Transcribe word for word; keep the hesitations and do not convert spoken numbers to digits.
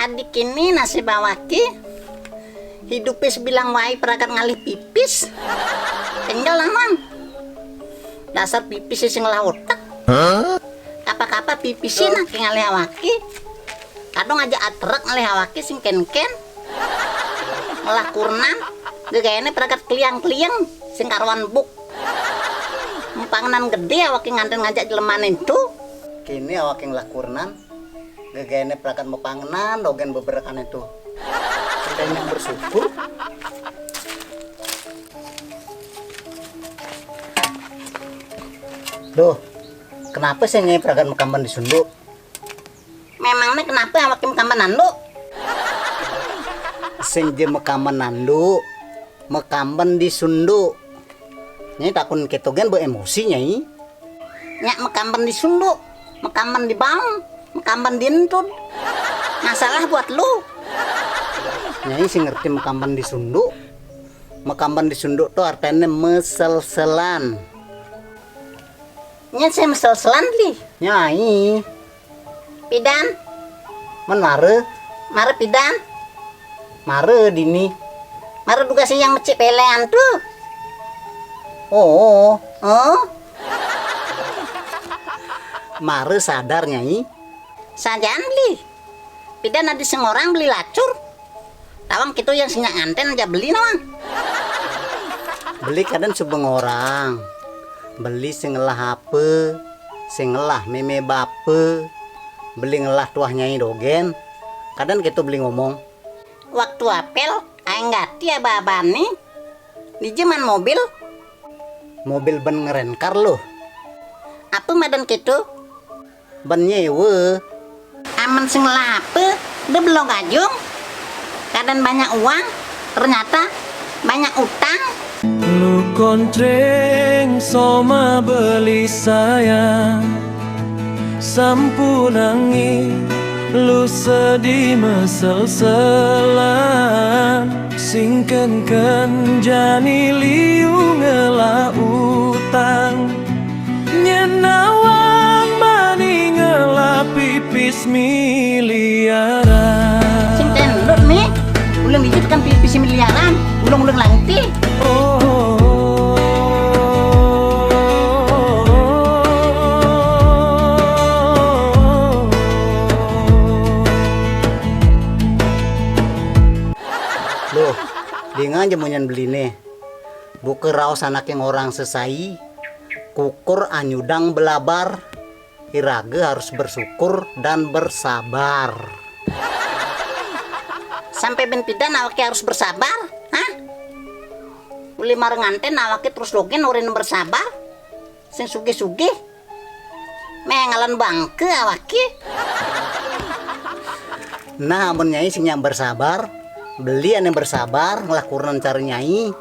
Adi kini nasib awaki, hidupe sebilang wai pragat ngalih pipis. Kenjel nang. Dasar pipis sing ngelah otek. Kapa-kapa pipis sing nang ngalih awaki. Kadung aja atrek ngalih awaki sing ken-ken. Ngelah kurnan, gegaene pragat kliang-kliang sing karuan buk. Empangenan gede awaki nganten ngajak jelemane ento. Kini awaki ngelah kurnan, gegaene pragat mepangenan dogen beberekan ento. Kita yang bersyukur. Duh, kenapa sih nyai pragat mekamban di sunduk? Memangnya kenapa awaki mekamban anduk? Sing je mekamban anduk, mekamban di sunduk. Nyai takun keto gen be emosi, Nyai. Nyak mekamban di sunduk, mekamban di baong, mekamban di entud. Masalah buat lu. Nyai sing ngerti mekamban di sunduk. Mekamban di sunduk to artene mesel-selan. Nyen sing mesel-selan, Bli? Nyai. Pidan? Men mare? Mare pidan? Mare dini? Mare dugas yang mecik pelean tu. Oh. Oh? Mare sadar, Nyai? Sajan, Bli. Pidan adi sing orang beli lacur. Tawang kito yang sing nyak nganten aja beli nawang. Beli kaden suba ngorang. Beli sing ngelah ape, sing ngelah meme bape. Beli ngelah tuah nyai dogen. Kaden kito beli ngomong. Waktu apel, aeng gati aba-abani. Dije man mobil? Mobil ben ngerenkar lo. Ape madan kito? Ben nyewe. Amen sing lape, de belog ajung. Kadan banyak uang, ternyata banyak utang. Lu kontreng soma beli sayang, sampunangi lu sedih mesel-selan. Singken-ken jani liu ngelah utang. Nyenawang mani ngelah pipis miliaran. Sing tendut nih, ulang dikit kan pipis miliaran, ulang-ulang lanti. Oh. Loh, dingan je munyan beline. Buka raos anake ngorang sesai, kukur anyudang belabar, irage harus bersyukur dan bersabar. Sampai ben pidan awake harus bersabar, hah? Uli mare nganten awake terus dogen orin bersabar. Sing sugih-sugih. Mengalan bangke awake. Nah, amun nyai sing nyak bersabar, beli ane bersabar, ngelah kurnan cara nyai.